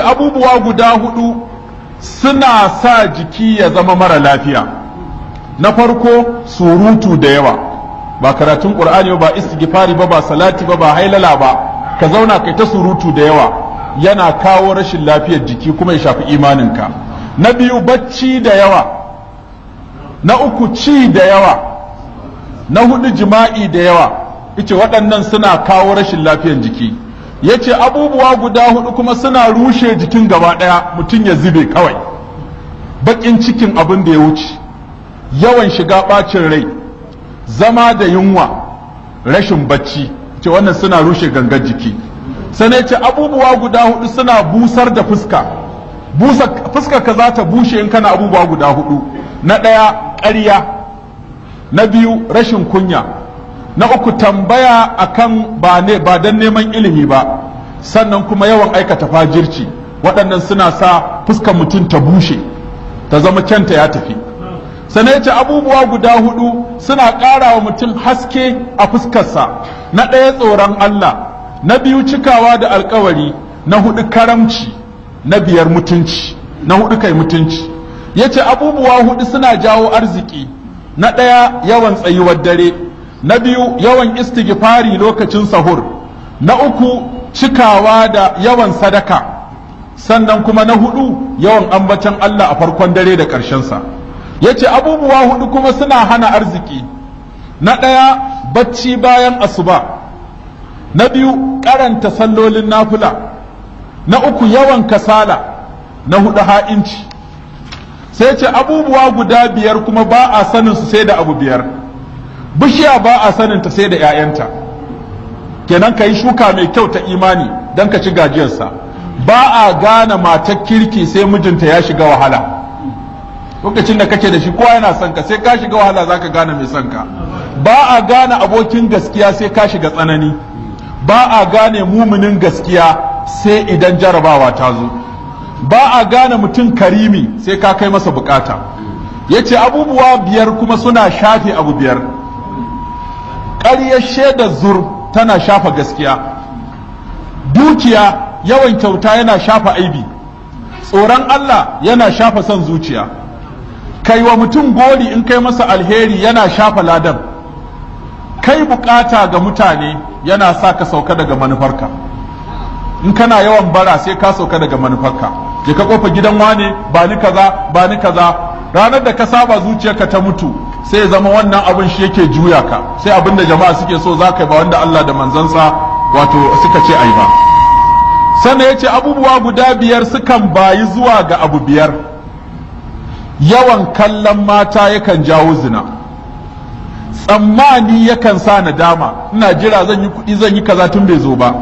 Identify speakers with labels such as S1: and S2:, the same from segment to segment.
S1: Abubuwa guda hudu suna sa jiki ya zama mara lafiya. Na farko, surutu da yawa, ba karatun Qur'ani ba, istighfari ba, ba salati ba, ba hailala ba, ka zauna kai ta surutu da yawa, yana kawo rashin lafiyar jiki kuma ya shafi imaninka. Na biyu, bacci da yawa. Na uku, ci da yawa. Na hudu, jima'i da yawa. Yace waɗannan suna kawo rashin lafiyar jiki. Yace abubuwa guda hudu kuma suna rushe jikin gaba ɗaya, mutum ya zube kawai: baƙin cikin abin da ya wuce, yawan shiga ɓacin rai, zama da yunwa, rashin bacci. Ce wannan suna rushe gangar jiki. Sannan ce abubuwa guda hudu suna busar da fuska, busa fuska ka za ta bushe in kana abubuwa guda hudu: na ɗaya, ƙarya; na biyu, rashin kunya; na uku, tambaya akan ba ne ba don neman ilimi ba; sannan kuma yawan aikata fajirci. Waɗannan suna sa fuskar mutum ta bushe, ta zama kyanta ya tafi. Sannan ce abubuwa guda hudu suna ƙara wa mutum haske a fuskarsa: na ɗaya, tsoron Allah; na biyu, cikawa da alkawari; na hudu, karamci; na biyar, mutunci, na hudu kai, mutunci. Yace abubuwa hudu suna jawo arziki: na ɗaya, yawan tsayuwar dare; na biyu, yawan istighfari lokacin sahur; na uku, cikawa da yawan sadaka; sannan kuma na hudu, yawan ambatan Allah a farkon dare da ƙarshensa. Yace abubuwa hudu kuma suna hana arziki: na ɗaya, bacci bayan asuba; na biyu, karanta sallolin nafila; na uku, yawan kasala; na hudu, ha'inci. Sai ce abubuwa guda biyar kuma ba a sanin su sai da abu biyar: bishiya ba a sanin ta sai da 'ya'yanta, kenan ka yi shuka mai kyau ta imani don ka ci gajiyarsa. Ba a gane matar kirki sai mijinta ya shiga wahala. Lokacin da kake da shi kowa yana son ka, sai ka shiga wahala zaka gane mai son ka. Ba a gane abokin gaskiya sai ka shiga tsanani. Ba a gane muminin gaskiya sai idan jarabawa ta zo. Ba a gane mutum karimi sai ka kai masa bukata. Yace abubuwa biyar kuma suna shafe abu biyar: ƙaryar shaidar zur tana shafa gaskiya, dukiya, yawan kyauta yana shafa aibi, tsoron Allah yana shafa son zuciya, kai wa mutum gori in kai masa alheri yana shafa ladan, kai bukata ga mutane yana sa ka sauka daga manufarka. In kana yawan bara sai ka sauka daga manufarka. Je ka kofa gidan wane, ba ni kaza, ba ni kaza. Ranar da ka saba zuciyarka ta mutu, sai ya zama wannan abin shi yake juya ka, sai abin da jama'a suke so za ka yi, ba wanda Allah da manzansa wato suka ce ai ba. Sannan ya ce abubuwa guda biyar sukan bayi zuwa ga abu biyar: yawan kallon mata yakan jawo zina, tsammani yakan sa nadama, ina jira zan yi kuɗi, zan yi kaza, tun bai zo ba;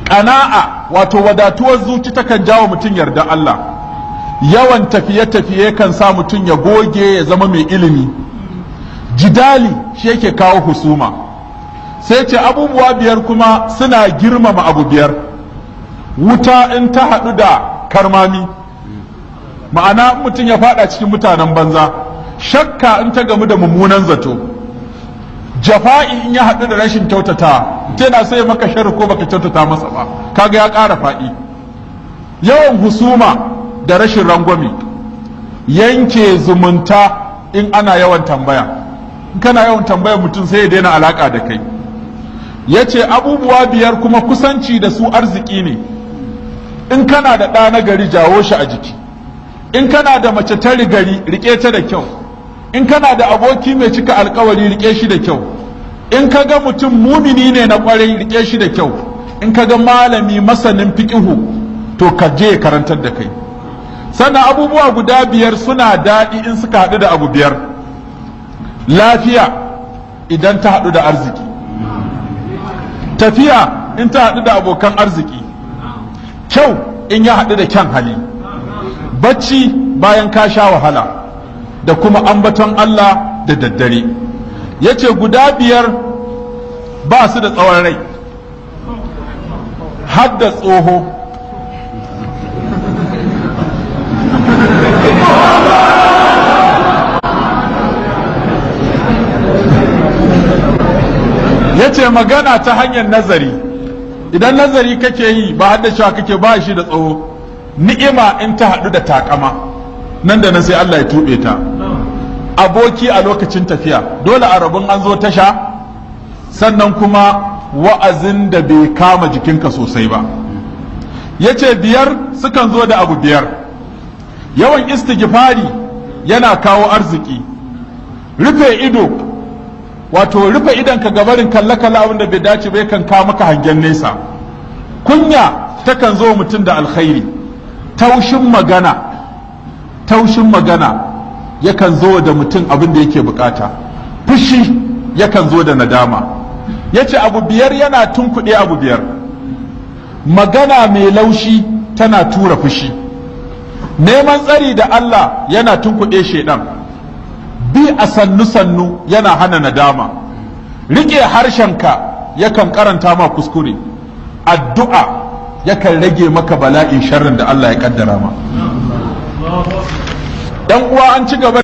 S1: ƙana'a, wato wadatuwar zuci, takan jawo mutum yarda Allah; yawan tafiye-tafiye kan sa mutum ya goge ya zama mai ilimi; jidali shi yake kawo husuma. Sai ce abubuwa biyar kuma suna girmama abu biyar: wuta in ta haɗu da karmami, ma'ana mutum ya fada cikin mutanen banza; shakka in ta gamu da mummunan zato; jafa'i in ya haɗu da rashin kyautata, tana sai maka sharri ko baka kyautata masa ba, kaga ya ƙara faɗi; yawan husuma da rashin rangwame; yanke zumunta in ana yawan tambaya, in kana yawan tambayar mutum sai ya daina alaka da kai. Yace abubuwa biyar kuma kusanci da su arziki ne: in kana da ɗa na gari, jawo shi a jiki; in kana da mace ta gari, rike ta da kyau; in kana da aboki mai cika alkawari, rike shi da kyau; in ka ga mutum mumini ne na kwarai, rike shi da kyau; in ka ga malami masanin fiqihu, to ka je karantar da kai. Sannan abubuwa guda biyar suna daɗi in suka haɗu da abu biyar: lafiya idan ta haɗu da arziki, tafiya in ta haɗu da abokan arziki, kyau in ya haɗu da kyan hali, bacci bayan ka sha wahala, da kuma ambaton Allah da daddare. Ya ce guda biyar ba su da tsawon rai, har da tsoho. Ya ce magana ta hanyar nazari, idan nazari kake yi ba haddacewa kake ba, shi da tsawo. Ni'ima in ta haɗu da takama, nan da nan sai Allah ya tuɓe ta. Aboki a lokacin tafiya, dole a rabin an zo tasha. Sannan kuma wa'azin da bai kama jikinka sosai ba. Yace 5 sukan zo da abu 5. Yawan istighfari yana kawo arziki. Rufe ido, wato rufe idon ka gabarin kalle-kalle abin da bai dace ba, yakan kawo maka hangen nesa. Kunya takan zo mutum da alkhairi. Taushin magana yakan zo da mutum abin da yake bukata. Fushi yakan zo da nadama. Yace abu 5 yana tunkuɗe abu 5. Magana mai laushi tana tura fushi. Neman tsari da Allah yana tunkuɗe shaidan. Bi a sannu-sannu yana hana nadama. Riƙe harshenka yakan karanta ma kuskure. Addu'a yakan rage maka bala'in sharrin da Allah ya kaddara ma. Dan uwa, an ci gaba.